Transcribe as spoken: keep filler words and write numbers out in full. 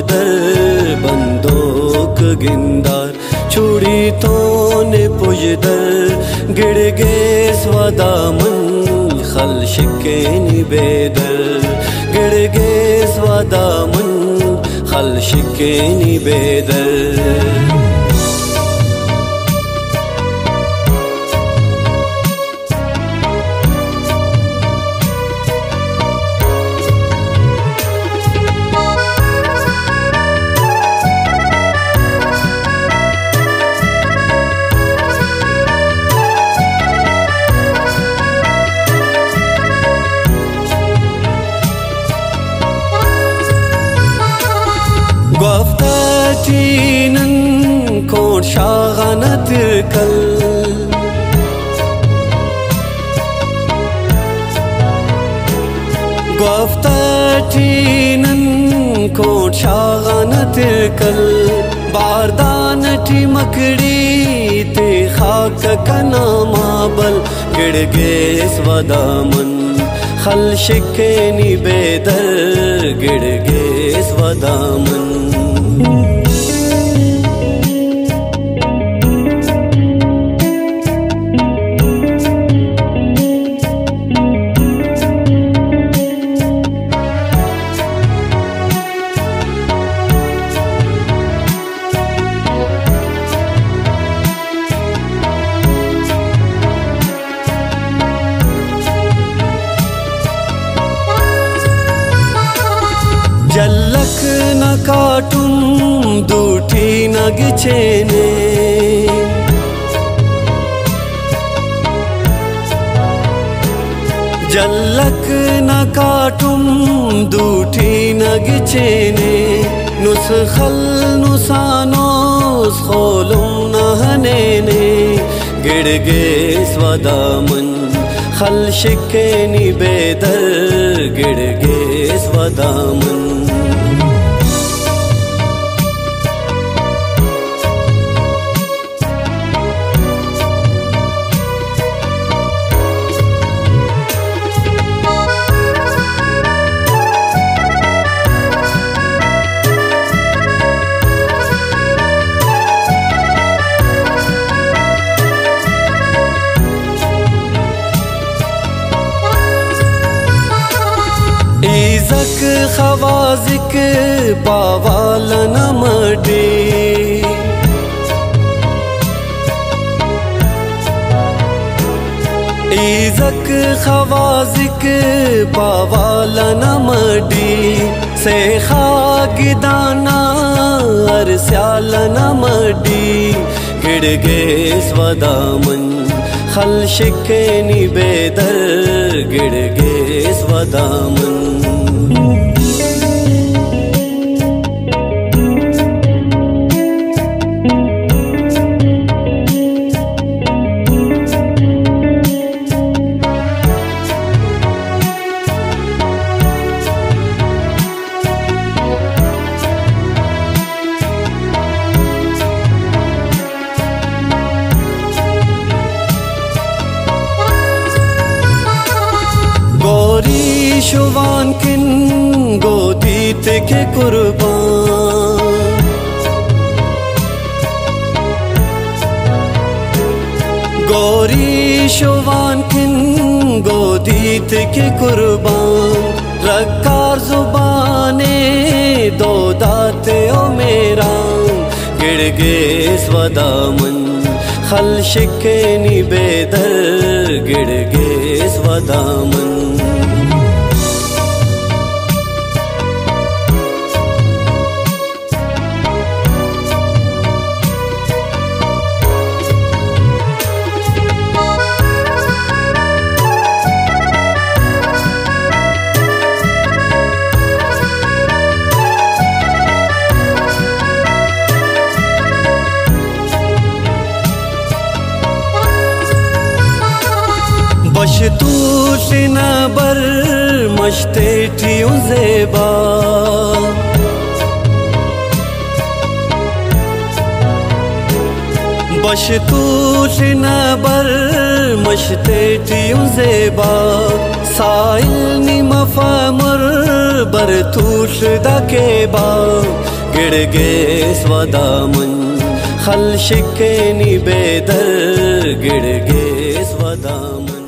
در بندوک گندار، چوڑی تون پژدر، گڑگیس و دامن خل شکینی بیدر، گڑگیس و دامن خل شکینی بیدر۔ گوافتا ٹی نن کون شاغان ترکل، گوافتا ٹی نن کون شاغان ترکل، باردان ٹی مکڑی تے خاک کنا مابل، گڑگیس و دامن خل شکینی بیدر، گڑگیس و دامن۔ جلک نا کاٹم دوٹی نا گچینے، جلک نا کاٹم دوٹی نا گچینے، نسخل نسانوس خولم نا ہنینے، گڑگیس و دامن خل شکینی بیدر، گڑگیس و دامن۔ ایزک خوازک پاوال نا مڈی، ایزک خوازک پاوال نا مڈی، سیخا گدانا ہر سیال نا مڈی، گڑگیس و دامن خل شکینی بیدر، گڑگیس و دامن۔ گوری شوان کن گودی تیکے قربان، گوری شوان کن گودی تیکے قربان، رکار زبان دوداتے او میران، گڑگیس و دامن خل شکینی بیدر، گڑگیس و دامن۔ بش توس نا بر مش تیٹی اُن زیبا، بش توس نا بر مش تیٹی اُن زیبا، ساحل نی مفا مر بر تول دا کیبا، گڑگیس ودامن خل شکینی بیدر، گڑگیس ودامن۔